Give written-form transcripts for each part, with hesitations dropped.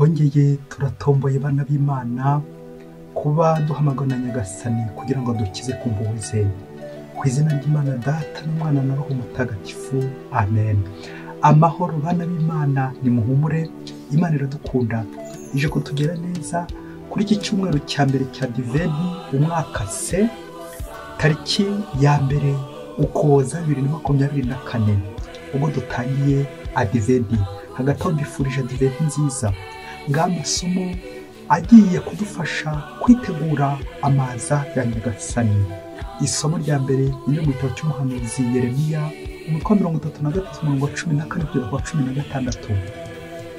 Twongeye turatomboye bana b'Imana kuba duhamagara na Nyagasani kugira ngo dukize ku mpuhwe ze. Ku izina ry'Imana Data n'Umwana na Roho Mutagatifu, amen. Amahoro bana b'Imana, nimuhumure, Imana iradukunda, ije kutugera neza kuri iki cyumweru cya mbere cya Adventi, umwaka C, tariki ya 1 Ukuboza 2024, ubwo dutangiye Adventi. Hagati aho mbifurije Adventi nziza. Ng'amasomo agiye kudufasha kwitegura amaza ya Nyagasani. Isomo rya mbere ni mu gitabo cy'umuhanuzi Yeremiya, umutwe wa 33 umurongo wa 14 kugeza ku wa 16.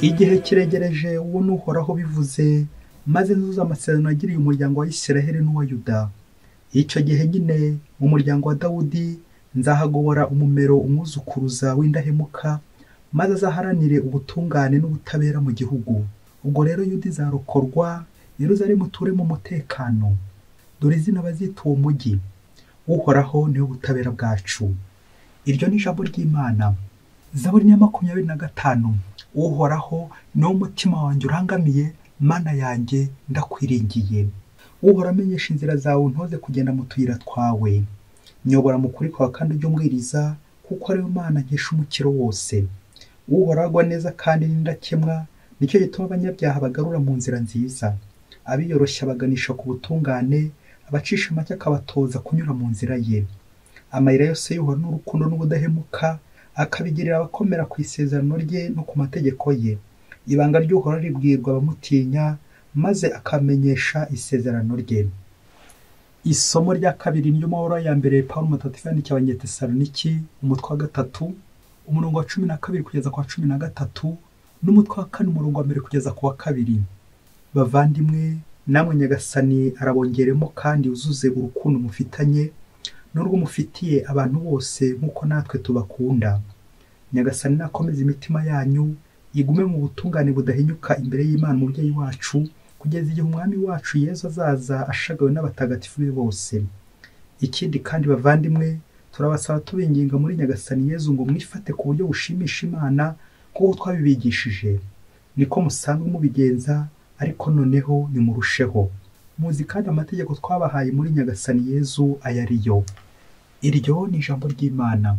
Igihe kiregereje, uwo ni Uhoraho bivuze, maze nzuza amasezerano yagiriye umuryango wa Isiraheli n'uwa Yuda. Icyo gihe nyine mu muryango wa Dawudi nzahagobora umumero umwuzukuruza w'indahemuka, maze azaharanire ubutungane n'ubutabera mu gihugu. Ubwo rero Yuda izarokorwa, Yerusalemu iture mu mutekano. Dore izina bazita uwo mujyi: Uhoraho niwe butabera bwacu. Iryo ni ijambo ry'Imana. Zaburi ya 25. Uhoraho niwo mutima wanjye urangamiye, Mana yanjye ndakwiringiye. Uhoraho amenyesha inzira zawe, untoze kugenda mu tuyira twawe. Nyobora mu kuri kwawe kandi ujye umbwiriza, kuko ari Imana nkesha umukiro wose. Uhoraho agwa neza kandi ni indakemwa, nicyo gituma abanyabyaha bagarura mu nzira nziza. Abiyoroshya baganisha ku butungane, abacisha make akabatoza kunyura mu nzira ye. Amayira yose y'Uhoraho n'urukundo n'ubudahemuka, akabigirira abakomera ku isezerano rye no ku mategeko ye. Ibanga ry'Uhoraho ribwirwa abamutinya, maze akamenyesha isezerano rye. Isomo rya kabiri ni ryo ya mbere Pawulo Mutagatifu yandikiye Abanyetesaloniki, umutwe wa 3 umurongo wa 12 kugeza ku wa 13, n'umutwe wa 4 umurongo wa 1 kugeza ku wa 2. Bavandimwe, namwe Nyagasani arabongeremo kandi uzuze urukundo mufitanye n'urwo mufitiye abantu bose nk'uko natwe tubakunda. Nyagasani nakomeze imitima yanyu igume mu butungane budahinyuka imbere y'Imana umubyeyi wacu, kugeza igihe Umwami wacu Yezu azaza ashagawe n'abatagatifu be bose. Ikindi kandi bavandimwe, turabasaba tubinginga muri Nyagasani Yezu ngo mwifate ku buryo bushimisha Imana nk'uko twabibigishije. Niko musanzwe mubigenza, ariko noneho nimurusheho. Muzi kandi amategeko twabahaye muri Nyagasani Yezu aya ariyo. Iryo ni ijambo ry'Imana.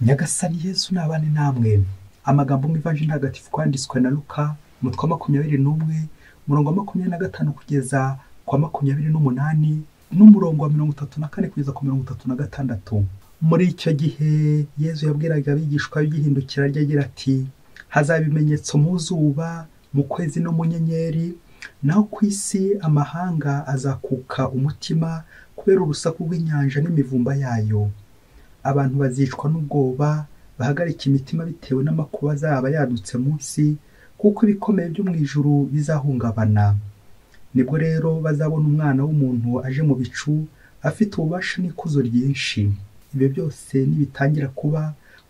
Nyagasani Yezu nabane namwe. Amagambo mu Ivanjiri Ntagatifu kwanditswe na Luka, umutwe wa 21, umurongo wa 25 kugeza ku wa 28, n'umurongo wa 34 kugeza ku 36. Muri icyo gihe Yezu yabwiraga abigishwa b'igihindukira rye agira ati: hazaba ibimenyetso mu zuba, mu kwezi no mu nyenyeri, naho ku isi amahanga azakuka umutima kubera urusaku rw'inyanja n'imivumba yayo. Abantu bazicwa n'ubwoba, bahagarika imitima bitewe n'amakuba azaba yadutse munsi, kuko ibikomeye byo mu ijuru bizahungabana. Nibwo rero bazabona Umwana w'umuntu aje mu bicu, afite ububasha n'ikuzo ryinshi. Ibyo byose nibitangira kuba,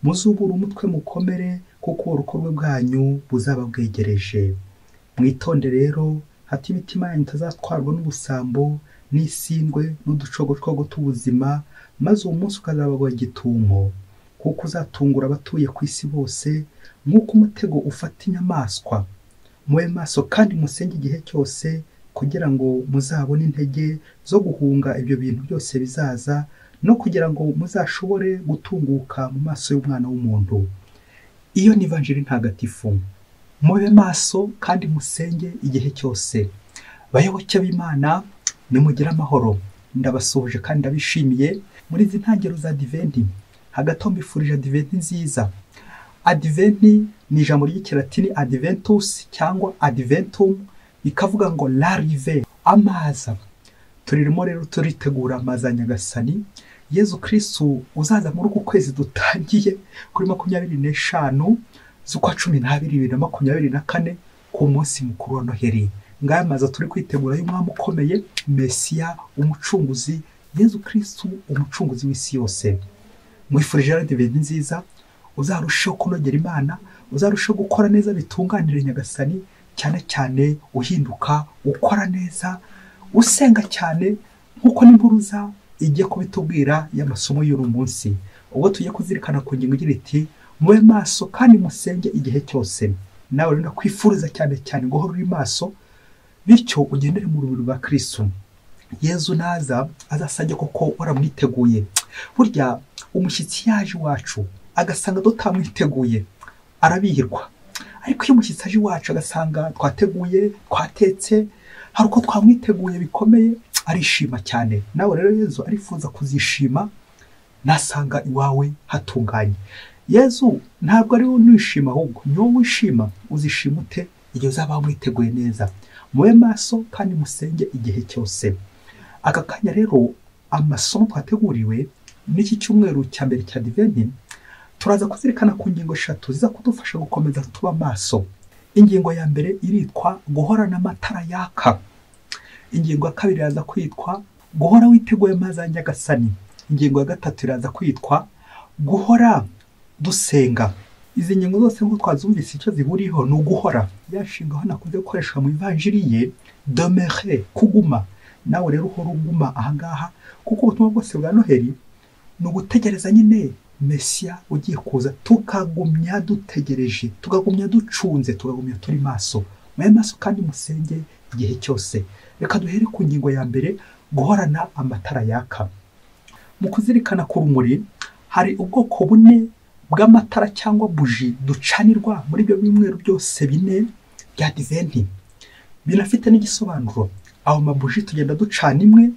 muzubura umutwe mukomere, kuko uburokorwe bwanyu buzaba bwegereje. Mwitonde rero, hato imitima yanyu itazatwarwa n'ubusambo n'isindwe n'uducogocogo tw'ubuzima, maze uwo munsi ukazabagwa gitumo, kuko uzatungura abatuye ku isi bose nk'uko umutego ufata inyamaswa. Mube maso kandi musenge igihe cyose, kugira ngo muzabone intege zo guhunga ibyo bintu byose bizaza, no kugira ngo muzashobore gutunguka mu maso y'Umwana w'umuntu. Iyo ni Ivanjiri Ntagatifu. Mube maso kandi musenge igihe cyose. Bayoboke b'Imana, nimugire amahoro. Ndabasuhuje kandi ndabishimiye muri izi ntangiriro za Adventi. Hagati aho mbifurije Adventi nziza. Adventi ni ijambo ry'ikilatini adventus cyangwa adventum, bikavuga ngo l'arrivée, amaza. Turirimo rero turitegura amaza ya Nyagasani Yezu Kristu uzaza muri uku kwezi dutangiye kuri 25 z'ukwa 12 2024, ku munsi mukuru wa Noheli. Ngaya maza turi kwitegura y'umwami ukomeye, Mesiya umucunguzi, Yezu Kristu umucunguzi w'isi yose. Mwifurije Adventi nziza, uzarusheho kunogera Imana, uzarusheho gukora neza bitunganire Nyagasani, cyane cyane uhinduka, ukora neza, usenga cyane, nk'uko n'impuruza igiye kubitubwira y'amasomo y'uyu munsi. Ubwo tugiye kuzirikana ku ngingo igira iti: mube maso kandi musenge igihe cyose. Nawe rero ndakwifuriza cyane cyane guhora uri maso, bityo ugendere mu rumuri rwa Kristo. Yezu naza azasange koko waramwiteguye. Burya umushyitsi yaje iwacu agasanga tutamwiteguye arabihirwa, ariko iyo umushyitsi aje iwacu agasanga twateguye, twatetse, hari uko twamwiteguye bikomeye, arishima cyane. Nawe rero Yezu arifuza kuzishima nasanga iwawe hatunganye. Yezu ntabwo ari wowe unishima, ahubwo ni wowe wishima. Uzishima ute igihe uzaba wamwiteguye neza? Mube maso kandi musenge igihe cyose. Aka kanya rero amasomo twateguriwe n'iki cyumweru cya mbere cya Adventi, turaza kuzirikana ku ngingo eshatu ziza kudufasha gukomeza tuba maso. Ingingo ya mbere iritwa guhorana amatara yaka. Ingingo ya kabiri iraza kwitwa guhora witeguye amazi ya Nyagasani. Ingingo ya gatatu iraza kwitwa guhora dusenga. Izi ngingo zose nk'uko twazumvise icyo zihuriyeho ni uguhora. Ya nshinga hano akunze gukoreshwa mu ivanjiri ye, demeurer, kuguma. Nawe rero uhora uguma ahangaha, kuko ubutumwa bwose bwa Noheli ni ugutegereza nyine Mesiya ugiye kuza, tukagumya dutegereje, tukagumya ducunze, tukagumya turi maso. Mube maso kandi musenge igihe cyose. Reka duhere ku ngingo ya mbere, guhorana amatara yaka. Mu kuzirikana ku rumuri, hari ubwoko bune bw'amatara cyangwa buji ducanirwa muri ibyo byumweru byose bine bya Adventi, binafite n'igisobanuro. Aho mabuji tugenda ducana imwe,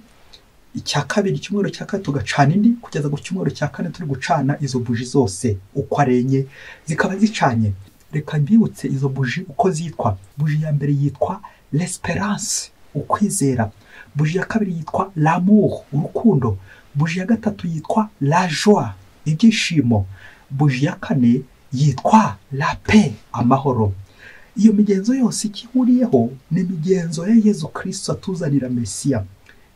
icya kabiri, icyumweru cya kabiri tugacana indi, kugeza ku cyumweru cya kane turi gucana izo buji zose uko ari enye zikaba zicanye. Reka mbibutse izo buji uko zitwa. Buji ya mbere yitwa l'Esperance, ukwizera. Buji ya kabiri yitwa l'amour, urukundo. Buji ya gatatu yitwa la joie, ibyishimo. Buji ya kane yitwa la paix, amahoro. Iyo migenzo yose ikihuriyeho ni imigenzo ya Yezu Kristo atuzanira Mesiya.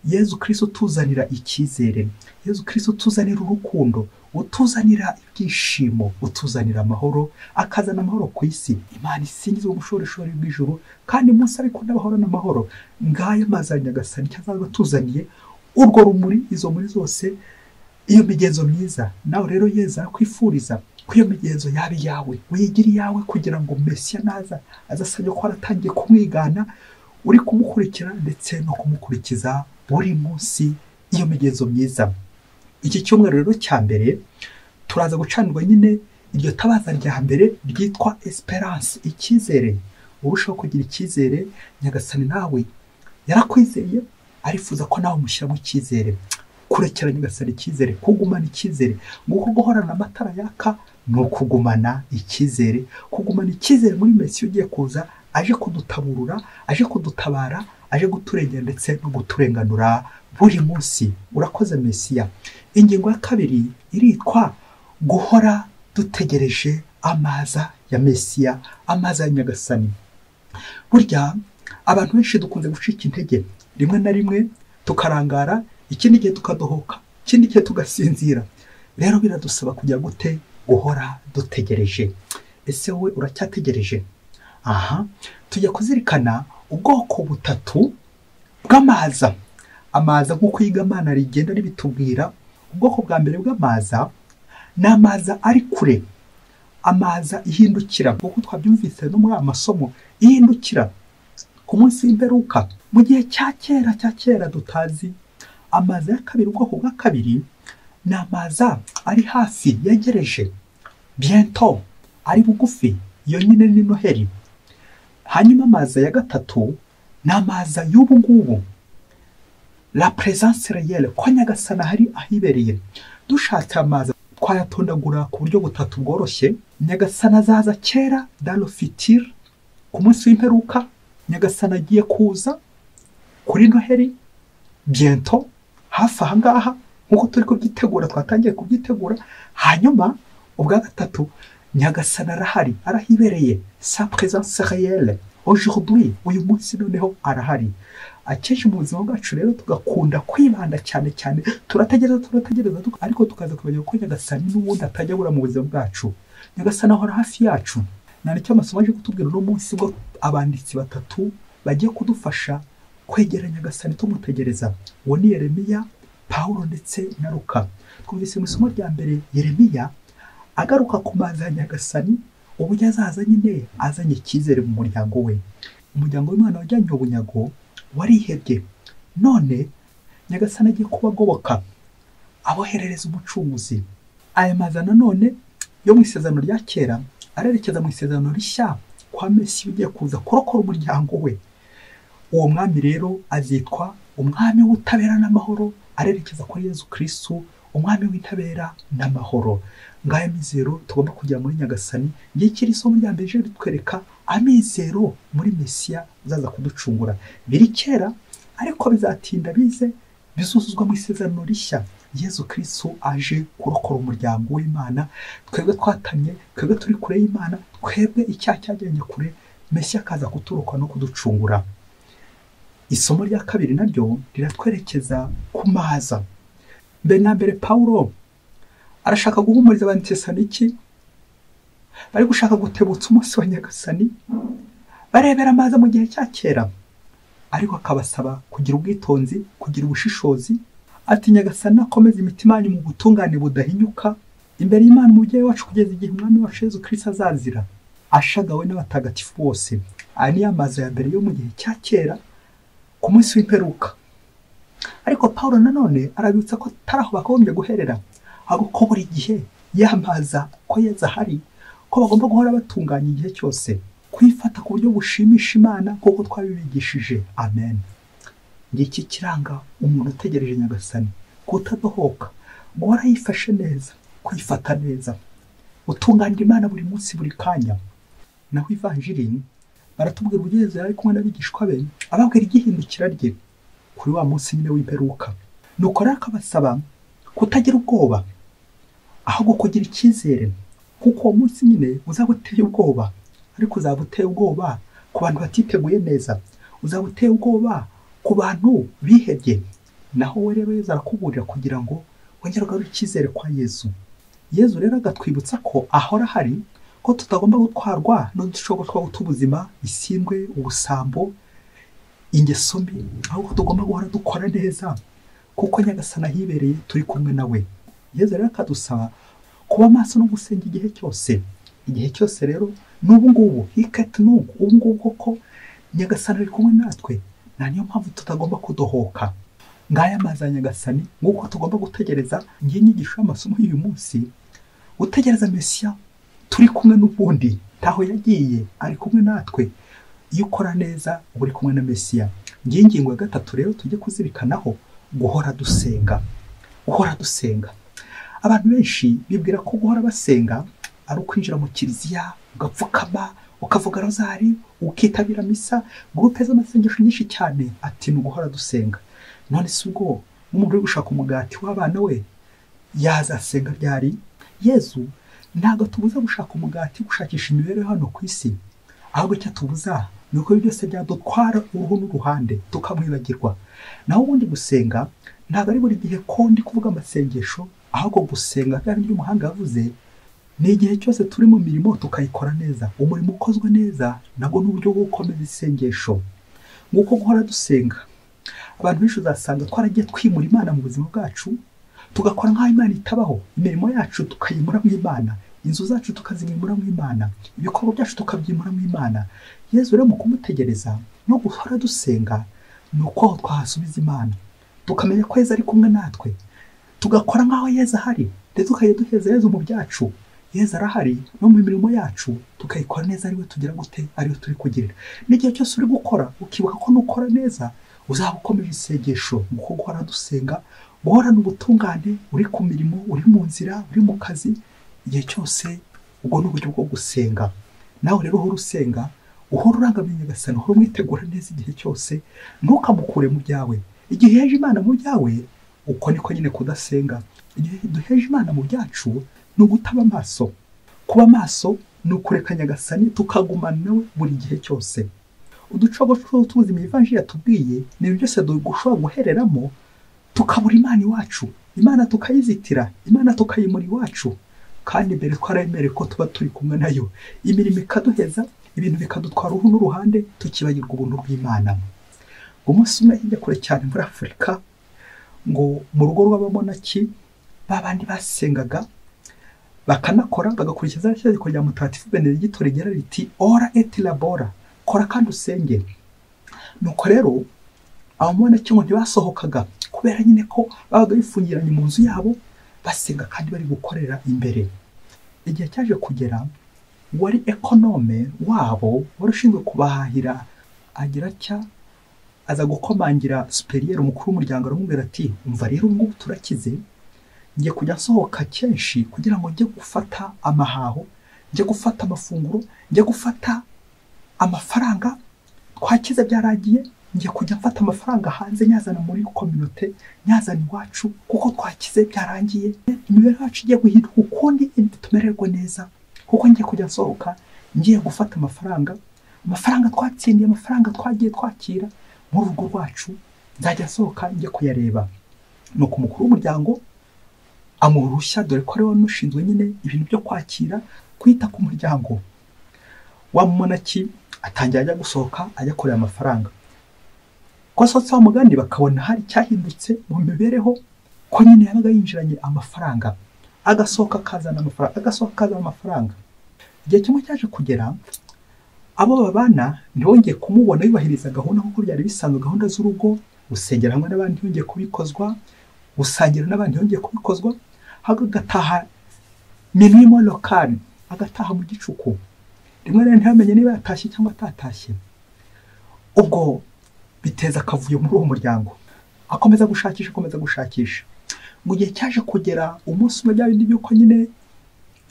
Yezu Kristo utuzanira icyizere, Yezu Kristo utuzanira urukundo, utuzanira ibyishimo, utuzanira amahoro, akazana amahoro ku isi. Imana isingizwe umushorishori bw'ijuru, kandi munsi ariko n'abahoro n'amahoro. Ngaya mazi ya Nyagasani cyazaza atuzaniye urwo rumuri, izo muri zose, iyo migenzo myiza. Nawe rero Yezu arakwifuriza ko iyo migenzo yaba iyawe, uyigire iyawe, kugira ngo Mesiya naza azasange ko waratangiye kumwigana, uri kumukurikira ndetse no kumukurikiza buri munsi iyo migenzo myiza. Iki cyumweru rero cya mbere turaza gucanirwa nyine iryo tabaza rya mbere ryitwa Esperance, icyizere. Urushaho kugira icyizere, Nyagasani nawe yarakwizeye, arifuza ko nawe umushyiramo icyizere. Kurekera Nyagasani icyizere, kugumana icyizere. Nguko guhorana amatara yaka ni ukugumana icyizere, kugumana icyizere muri Mesiya ugiye kuza, aje kudutaburura, aje kudutabara, aje kuturengera ndetse no kuturenganura buri munsi. Urakoze Mesiya. Ingingo ya kabiri iritwa guhora dutegereje amaza ya Mesiya, amaza ya Nyagasani. Burya abantu benshi dukunze gucika intege, rimwe na rimwe tukarangara, ikindi gihe tukadohoka, ikindi gihe tugasinzira. Rero biradusaba kujya gute? Guhora dutegereje. Ese wowe uracyategereje? Aha tujya kuzirikana ubwoko butatu bw'amaza. Amaza nk'uko iyigamana rigenda ribitubwira, ubwoko bwa mbere bw'amaza ni amaza ari kure, amaza ihindukira, nk'uko twabyumvise no muri aya masomo, ihindukira ku munsi w'imperuka, mu gihe cya kera cya kera dutazi. Amaza ya kabiri, ubwoko bwa kabiri, ni amaza ari hafi, yegereje, bientôt, ari bugufi, iyo nyine ni Noheli. Hanyuma amaza ya gatatu ni amaza y'ubu ngubu, la présence réelle, ko Nyagasani ahari ahibereye. Dushatse amaza twayatondagura ku buryo butatu bworoshye. Nyagasani azaza kera, dans le futur, ku munsi w'imperuka. Nyagasani agiye kuza kuri Noheli, bientôt, hafi aha ngaha, nk'uko turi kubyitegura, twatangiye kubyitegura. Hanyuma ubwa gatatu, Nyagasani arahari, arahibereye, sa présence réelle aujourd'hui, uyu munsi noneho arahari. Akenshi mu buzima bwacu rero tugakunda kwibanda cyane cyane, turategereza turategereza, ariko tukaza kumenya ko Nyagasani n'ubundi atajya abura mu buzima bwacu. Nyagasani ahora hafi yacu. Nta nicyo amasomo aje kutubwira uno munsi, bwo abanditsi batatu bagiye kudufasha kwegera Nyagasani tumutegereza. Uwo ni Yeremiya, Pawulo ndetse na Luka. Twumvise mu isomo rya mbere Yeremiya agaruka ku mazi ya Nyagasani, Uburyo azaza nyine azanye icyizere mu muryango we. Umuryango w'Imana wajyanye ubunyago warihebye, none Nyagasani agiye kubagoboka aboherereza umucunguzi. Aya maza nanone yo mu isezerano rya kera arerekeza mu isezerano rishya kwa Mesiya ugiye kuza kurokora umuryango we. Uwo mwami rero azitwa umwami w'ubutabera n'amahoro, arerekeza kuri Yezu Kristu, umwami w'intabera n'amahoro. Ngaya mizero tugomba kujya muri Nyagasani. Ngiki isomo rya mbere ritwereka amizero muri Mesiya uzaza kuducungura. Biri kera ariko bizatinda bize bizuzuzwa mu isezerano rishya. Yezu Kristu aje kurokora umuryango w'Imana. Twebwe twatanye, twebwe turi kure y'Imana, twebwe icyaha cyajyanye kure, Mesiya akaza kuturokora no kuducungura. Isomo rya kabiri naryo riratwerekeza ku maza. Mbere na mbere Pawulo arashaka guhumuriza Abatesaloniki bari gushaka gutebutsa umunsi wa Nyagasani, barebera amaza mu gihe cya kera, ariko akabasaba kugira ubwitonzi, kugira ubushishozi. Ati Nyagasani akomeze imitima yanyu mu butungane budahinyuka imbere y'Imana umubyeyi wacu, kugeza igihe umwami wacu Yezu Kristo azazira ashagawe n'abatagatifu bose. Aya ni amazu ya mbere yo mu gihe cya kera ku munsi w'imperuka. Ariko Pawulo nanone arabibutsa ko atari aho bakagombye guherera, ahubwo ko buri gihe yamaza ko Yezu ahari, ko bagomba guhora batunganya igihe cyose, kwifata ku buryo bushimisha Imana kuko twabibigishije. Amen. Ngiki kiranga umuntu utegereje Nyagasani: kutadohoka, guhora yifashe neza, kwifata neza, utunganira Imana buri munsi buri kanya. Naho Ivanjiri baratubwira uburyo Yezu yari kumwe n'abigishwa be, ababwira igihindukira rye kuri wa munsi nyine w'imperuka. Nuko rero akabasaba kutagira ubwoba, ahubwo kugira icyizere, kuko uwo munsi nyine uzaba uteye ubwoba, ariko uzaba uteye ubwoba ku bantu batiteguye neza, uzaba uteye ubwoba ku bantu bihebye. Naho we rero Yezu arakuburira kugira ngo wongere ugarure icyizere kwa Yezu. Yezu rero agatwibutsa ko ahora ahari, ko tutagomba gutwarwa n'udushobora tw'ubuzima, isindwe, ubusambo, ingeso mbi, ahubwo tugomba guhora dukora neza kuko Nyagasani ahibereye turi kumwe nawe. Yezu rero akadusaba kuba maso no gusenga igihe cyose. Igihe cyose rero n'ubu ngubu hikati n'ubu ubu ngubu koko Nyagasani ari kumwe natwe, nta niyo mpamvu tutagomba kudohoka. Ngaya amazi ya Nyagasani nk'uko tugomba gutegereza. Ngiye inyigisho y'amasomo y'uyu munsi, gutegereza Mesiya turi kumwe n'ubundi, ntaho yagiye, ari kumwe natwe. Iyo ukora neza uba uri kumwe na Mesiya. Ngiye ingingo ya gatatu rero tujye kuzirikanaho, guhora dusenga. Guhora dusenga. Abantu benshi bibwira ko guhora basenga ari ukwinjira mu kiliziya, ugapfukama, ukavuga rozari, ukitabira misa, gurupe z'amasengesho nyinshi cyane, ati ni uguhora dusenga. None si ubwo nk'umuntu uri gushaka umugati w'abana we yazasenga ryari? Yezu ntabwo tubuza gushaka umugati, gushakisha imibereho hano ku isi, ahubwo icyo atubuza ni uko byose byadutwara uruhu n'uruhande tukamwibagirwa. Naho ubundi gusenga ntabwo ari buri gihe ko ndi kuvuga amasengesho, ahubwo gusenga bya bindi umuhanga yavuze ni igihe cyose turi mu mirimo tukayikora neza. Umurimo ukozwe neza nabwo ni uburyo bwo gukomeza isengesho. Nk'uko guhora dusenga, abantu benshi uzasanga twaragiye twimura Imana mu buzima bwacu, tugakora nk'aho Imana itabaho, imirimo yacu tukayimura mu Imana, inzu zacu tukazimura mu Imana, ibikorwa byacu tukabyimura mu Imana. Yezu rero mu kumutegereza no guhora dusenga ni uko aho twahasubiza Imana, tukamenya ko Yezu ari kumwe natwe, tugakora nk'aho Yezu ahari, ndetse tukajya duheza Yezu mu byacu. Yezu arahari no mu mirimo yacu tukayikora neza, ariwe tugira gute, ariwe turi kugirira. N'igihe cyose uri gukora ukibuka ko nukora neza uzaba ukomeje isengesho. Nguko guhora dusenga, guhorana ubutungane, uri ku mirimo, uri mu nzira, uri mu kazi, igihe cyose ubwo ni uburyo bwo gusenga. Nawe rero uhora usenga, uhora urangamiye Nyagasani, uhora umwitegura neza igihe cyose, ntukamukure mu byawe. Igihe uheje Imana mu byawe, uko niko nyine kudasenga. Igihe duheje Imana mu byacu ni ugutaba amaso. Kuba amaso ni ukureka Nyagasani tukagumana nawe buri gihe cyose. Uducogocogo tw'ubuzima Ivanjiri yatubwiye ni ibintu byose dushobora guhereramo tukabura Imana iwacu, Imana tukayizitira, Imana tukayimura iwacu, kandi mbere twarayemereye ko tuba turi kumwe nayo. Imirimo ikaduheza, ibintu bikadutwara uruhu n'uruhande, tukibagirwa ubuntu bw'Imana. Umunsi umwe hirya kure cyane muri Afurika, ngo mu rugo rw'abamonaki babandi basengaga Bakanakora bagakurikiza itegeko rya Mutagatifu Benedicto rigira riti ora et labora, kora kandi usenge. Nuko rero abamonaki ngo ntibasohokaga kubera nyine ko babaga bifungiranye mu nzu yabo basenga kandi bari gukorera imbere. Igihe cyaje kugera wari ekonome wabo wari ushinzwe kubahahira agira atya aza gukomangira superiere umukuru w'umuryango, aramubwira ati umva rero ubu ngubu turakize, ngiye kujya nsohoka kenshi kugira ngo njye gufata amahaho, njye gufata amafunguro, njye gufata amafaranga, twakize byaragiye, ngiye kujya mfata amafaranga hanze nyazana muri kominote, nyazana iwacu, kuko twakize byarangiye, imibereho yacu igiye guhinduka ukundi, tumererwe neza, kuko ngiye kujya nsohoka ngiye gufata amafaranga, amafaranga twatsindiye, amafaranga twagiye twakira muri urugo rwacu, nzajya nsohoka njye kuyareba. Nuko umukuru w'umuryango amuha uruhushya, dore ko ariwe ushinzwe nyine ibintu byo kwakira, kwita ku muryango. Wa mumonaki atangira ajya gusohoka ajya kureba amafaranga. Ko asohotse wa mugani bakabona hari icyahindutse mu mibereho, ko nyine yabaga yinjiranye amafaranga, agasohoka akazana amafaranga, agasohoka akazana amafaranga. Igihe kimwe cyaje kugera abo babana ntibongeye kumubona yubahiriza gahunda nk'uko byari bisanzwe, gahunda z'urugo, gusengera hamwe n'abandi ntibongeye kubikozwa, gusangira n'abandi ntibongeye kubikozwa, agataha minimo lokali, agataha mu gicuku, rimwe na rimwe ntibamenye niba yatashye cyangwa atatashye. Ubwo biteza akavuyo muri uwo muryango. Akomeza gushakisha, akomeza gushakisha. Mu gihe cyaje kugera umunsi umwe bya bindi by'uko nyine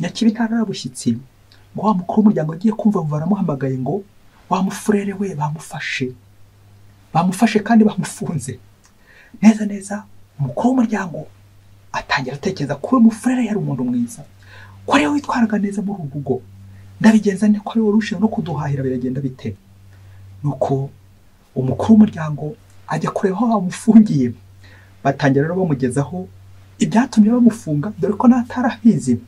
nyakibi ntararabushyitsi, ngo wa mukuru w'umuryango agiye kumva baramuhamagaye ngo wa mufurere we bamufashe, bamufashe kandi bamufunze. Neza neza umukuru w'umuryango atangira atekereza ko uyu mufurere yari umuntu mwiza, ko ariwe witwaraga neza muri ubu rugo, ndabigenza nte ko ariwe urushinzwe no kuduhahira, biragenda bite? Nuko umukuru w'umuryango ajya kureba aho bamufungiye, batangira rero bamugezaho ibyatumye bamufunga, dore ko n'atarabizi.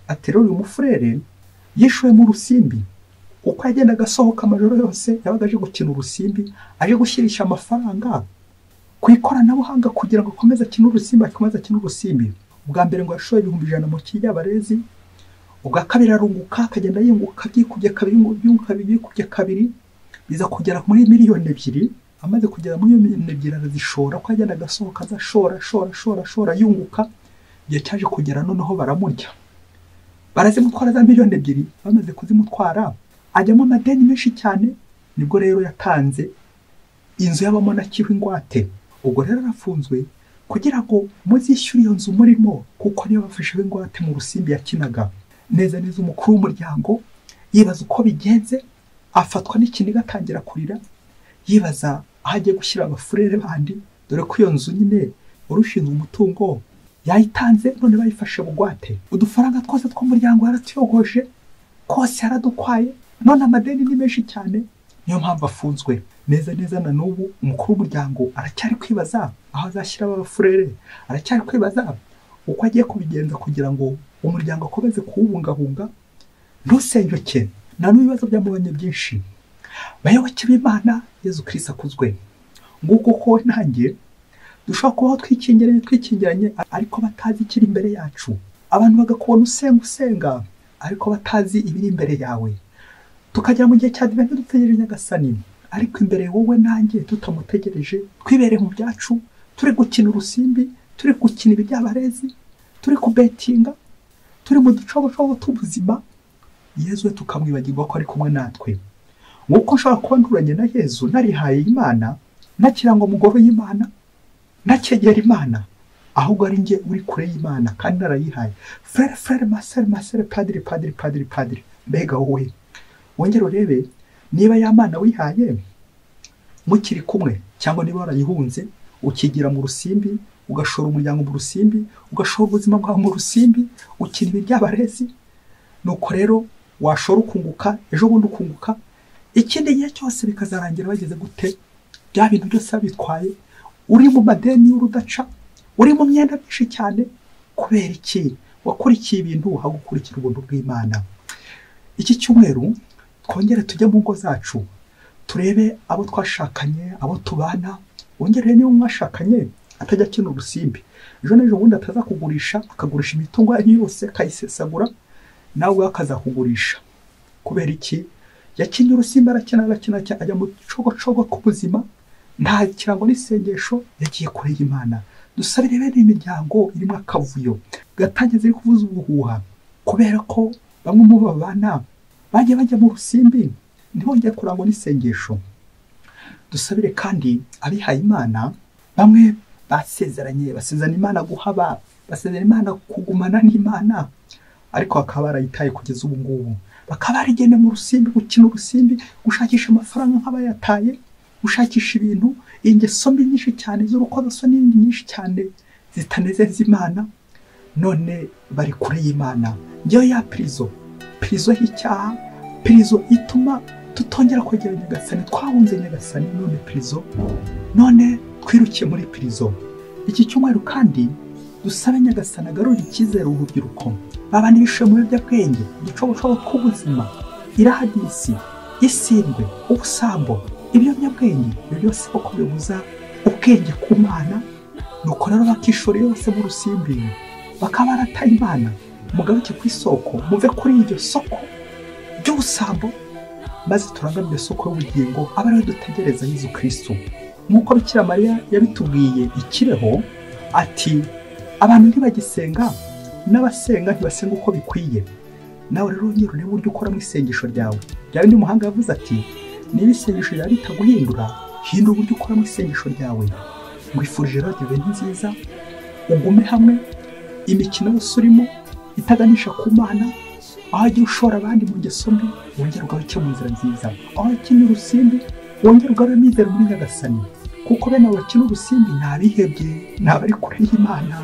Ati rero uyu mufurere yishuwe mu rusimbi, uko yagendaga asohoka amajoro yose yabaga aje gukina urusimbi, aje gushyirisha amafaranga ku ikoranabuhanga kugira ngo akomeze akine urusimbi, akomeze akine urusimbi. Ubwa mbere ngo yashoye 100,000 mu kiryabarezi, ubwa kabiri arunguka, akagenda yunguka byikubye kabiri, yunguka byikubye kabiri, biza kugera muri 2,000,000. Amaze kugera muri 2,000,000 arazishora, ko yagendaga asohoka aza ashora ashora ashora ashora yunguka. Igihe cyaje kugera noneho baramurya, barazimutwara za 2,000,000. Bamaze kuzimutwara ajyamo amadeni menshi cyane. Nibwo rero yatanze inzu y'abamonaki ingwate. Ubwo rero arafunzwe kugira ngo muzishyure iyo nzu murimo, kuko niyo bafashe ingwate mu rusimbi yakinaga. Neza neza umukuru w'umuryango yibaza uko bigenze, afatwa n'ikiniga atangira kurira, yibaza aho agiye gushyira abafurere bandi, dore ko iyo nzu nyine urushinzwe umutungo yayitanze, none bayifashe bugwate. Udufaranga twose tw'umuryango yaratuyogoje, kose yaradukwaye, none amadeni ni menshi cyane, niyo mpamvu afunzwe. Neza neza na n'ubu umukuru w'umuryango aracyari kwibaza aho azashyira abafurere, aracyari kwibaza uko agiye kubigenza kugira ngo umuryango akomeze kuwubungabunga ntusenyuke. Na n'ubu ibibazo byamubanye byinshi. Bayoboke b'Imana, Yezu Kristo akuzwe. Nguko ko nanjye dushobora kubaho twikingiranye twikingiranye, ariko batazi ikiri imbere yacu. Abantu bagakubona usenga usenga, ariko batazi ibiri imbere yawe. Tukagera mu gihe cya Advent dutegereje Nyagasani, ariko imbere wowe nanjye tutamutegereje, twibereye mu byacu, turi gukina urusimbi, turi gukina ibiryabarezi, turi kubetinga, turi mu ducobocobo tw'ubuzima, Yezu we tukamwibagirwa ko ari kumwe natwe. Nk'uko nshobora kuba nturanye na Yezu, narihaye Imana, nakirangwa mugoro y'Imana, nakegera Imana, ahubwo ari njye uri kure y'Imana kandi narayihaye. Frere, frere, masere, masere, padiri, padiri, padiri, padiri. Mbega wowe wongere urebe niba ya Mana wihaye mukiri kumwe, cyangwa niba warayihunze ukigira mu rusimbi, ugashora umuryango mu rusimbi, ugashora ubuzima bwawe mu rusimbi, ukina ibiryabarezi. Nuko rero washora ukunguka, ejo bundi ukunguka, ikindi gihe cyose bikazarangira bageze gute? Bya bintu byose babitwaye, uri mu madeni y'urudaca, uri mu myenda myinshi cyane. Kubera iki? Wakurikiye ibintu hagukurikira ubuntu bw'Imana. Iki cyumweru twongere tujye mu ngo zacu, turebe abo twashakanye, abo tubana. Wongere niba mwashakanye atajya akina urusimbi, ejo n'ejo bundi atazakugurisha, akagurisha imitungo yanyu yose akayisesagura, nawe akazakugurisha. Kubera iki? Yakinnye urusimbi, arakina arakina, ajya mu cogocogo k'ubuzima, nta kirango n'isengesho, yagiye kure y'Imana. Dusabire bene imiryango irimo akavuyo gatangiye iri kuvuza ubuhuha, kubera ko bamwe mu babana bagiye bajya mu rusimbi ntibongeye kurangwa n'isengesho. Dusabire kandi abihaye Imana, bamwe basezeranye, basezerana Imana guhaba, basezerana Imana kugumana n'Imana, ariko bakaba barayitaye kugeza ubu ngubu, bakaba barigenda mu rusimbi, gukina urusimbi, gushakisha amafaranga nk'abayataye, gushakisha ibintu, ingeso mbi nyinshi cyane z'urukozasoni n'indi nyinshi cyane zitanezeza Imana, none bari kure y'Imana. Ngewe ya prison, prison y'icyaha, prison ituma tutongera kwegera Nyagasani, twahunze Nyagasani, none prison, none twirukiye muri prison. Iki cyumweru kandi dusabe Nyagasani agarura icyizere urubyiruko, babandi bishoye mu biyobyabwenge, uducogocogo tw'ubuzima, irahadisi, isindwe, ubusambo, ibiyobyabwenge, ibyo byose uko bibuza ubwenge ku Mana, nuko rero bakishora yose mu rusimbi, bakaba barataye Imana. Mugaruke ku isoko, muve kuri iryo soko ry'ubusambo, maze turangamire isoko y'ubugingo, abe ariwe dutegereza Yezu Kristo. Nk'uko Bikira Mariya yabitubwiye ikireho ati abantu ntibagisenga, n'abasenga ntibasenga uko bikwiye. Nawe rero wongere urebe uburyo ukora mu isengesho ryawe. Bya bindi umuhanga yavuze ati niba isengesho ryawe ritaguhindura, hindura uburyo ukora mu isengesho ryawe. Nkwifurije rero adiventi nziza, ugume hamwe, imikino yose urimo itaganisha ku Mana, aho agiye ushora abandi mu ngeso mbi, wongere ugaruke mu nzira nziza. Aho akina urusimbi, wongere ugarure amizero muri Nyagasani, kuko bene abo bakina urusimbi ni abihebye, ni abari kure y'Imana,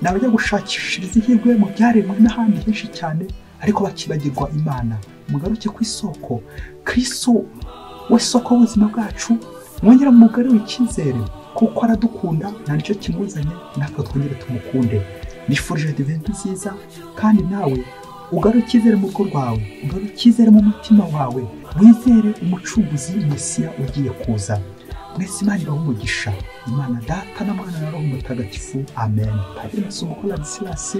ni abajya gushakishiriza ihirwe mu byaremwe n'ahandi henshi cyane, ariko bakibagirwa Imana. Mugaruke ku isoko, Kristo we soko y'ubuzima bwacu, mwongere mugarure icyizere, kuko aradukunda, nta nicyo kimuzanye, natwe twongere tumukunde. Nifurije adiventi nziza, kandi nawe ugarure icyizere mu rugo rwawe, ugarure icyizere mu mutima wawe, wizere umucunguzi Mesiya ugiye kuza. Mwese Imana ibahe umugisha. Imana Data na Mwana na Roho Mutagatifu. Amen. Padiri Masumbuko Ladislas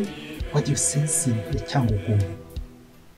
wa Diyosezi ya Cyangugu.